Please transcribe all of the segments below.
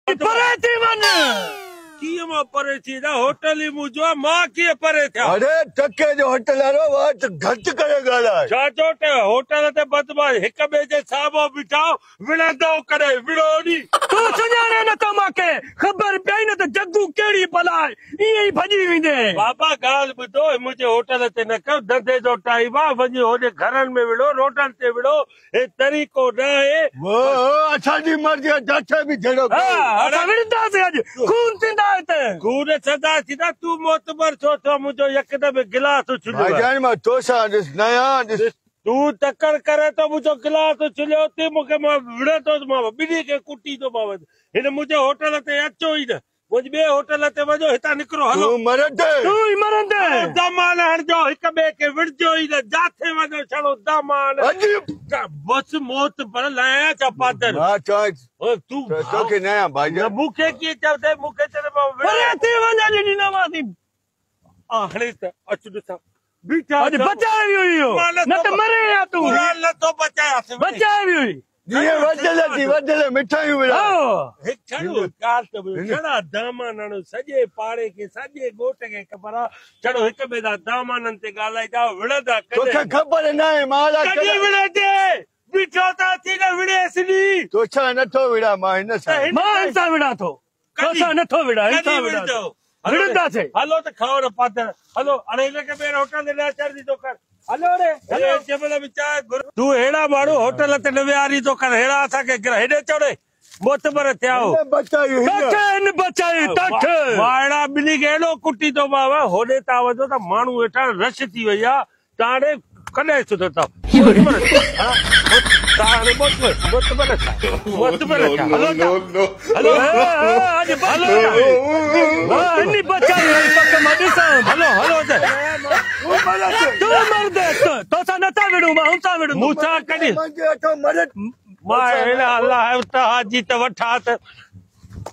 پري ٿي وڃ. ڪيئن مان پري ٿي وڃان، هوٽل ئي منهنجو آ، مان ڪيئن پري ٿيان؟ اڙي ٽڪي جو هوٽل وارو وات گهٽ ڪري ڳالهاء. ڇا چئو ٽي هوٽل تي بدمعاش هڪ ٻئي جي سامهون بيٺا آهيو، وڙهندؤ ڪڏهن وڙهو ني. تون سڃاڻين نه ٿو مان کي، خبر پئي نه ته جگو ڪهڙي بلا آهي، ائين ئي ڀڄي ويندين. بابا ڳالهه ٻڌو، هي منهنجي هوٽل تي نه ڪيو، ڌنڌي جو ٽائيم آ، وڃي هوڏي گهرن ۾ وڙهو، روڊن تي وڙهو، هي طريقو ناهي. واه اسان جي مرضي آ جاٿي به جهيڙو ڪيو. ها اسان وڙهنداسين اڄ خون ٿيندا هتي. خون سدا ٿيندا تون معتبر ڇو ٿيو منهنجو يڪدم گلاس اڇليو. ڀائيجان مان توسان ڏس ناهيان ڏس. تون تڪڙ ڪرين ٿو منهنجو گلاس اڇليو اٿي مونکي مان وڙهندوس مان ٻنهي کي ڪٽيندومانو هن منهنجي هوٽل تي اچو ئي نه. وڃ ٻئي هوٽل تي وڃو هتان نڪرو هلو. تون مرندين. تون ئي مرندين. هلو دامان هڻجو هڪ ٻئي کي وڙهجو ئي نه جاٿي وڃو ڇڙو دامان. اڄ. بس موت پر لاهيان ڇا پادر. مان چوان تون توکي نه آهيان ڀائيجان. نه مون کي ڪيئن چوندين مون کي چوندين مان وڙهان. پري ٿي وڃ اڄ ڏيندومانس. هاڻي ته اچ ڏسان بيٺا اڄ بچائي ويو اهو نه ته مرين ها تون. قرآن نٿو بچايان. بچائي ويو هي. جيئن وڌل ٿي وڌل مٺايون ورهائي. هڪ ڇڙو ڳالهه ته ٻڌ ڇڙا دامان هڻو سڄي پاڙي کي سڄي ڳوٺ کي خبر آ ڇڙو هڪ ٻئي سان دامانن تي ڳالهائيندا وڙهندا ڪڏهن. توکي خبر ناهي مان الاء ڪڏهن وڙهندي بيٺو ته اٿي نه وڙهيس ني. توسان نٿو وڙهان مان هن سان. مان هن سان وڙهان ٿو. توسان نٿو وڙهان هن سان وڙهان ٿو. وڙهنداسين. هلو ته کائو نه پادر هلو اڙي هن کي ٻيهر هوٽل تي نه اچڻ ڏيندو ڪر. هلو ڙي هلو. جنهن مهل به چانهه گهر. تون ههڙا ماڻهو هوٽل تي نه ويهاريندو ٿو ڪر ههڙا اسان کي گرهه هيڏي اچو ڙي معتبر ٿيا آهيو. هن بچايو هن. توکي هن بچايو توکي. مان اهڙا ٻنهي کي اهڙو ڪٽيندومانو هوڏي تان وڃو ته ماڻهو هيٺان رش ٿي وئي آ تاڻي ڪڏهن سڌرندا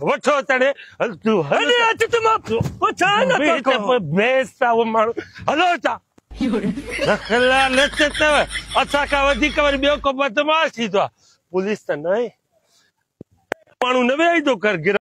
وٺو تڙي ماڻهو هلو ٿا اسان کان وڌيڪ وري ٻيو ڪو بدمعاش ٿيندو آهي پوليس ته ناهي ماڻهو نه ويهي ٿو ڪر.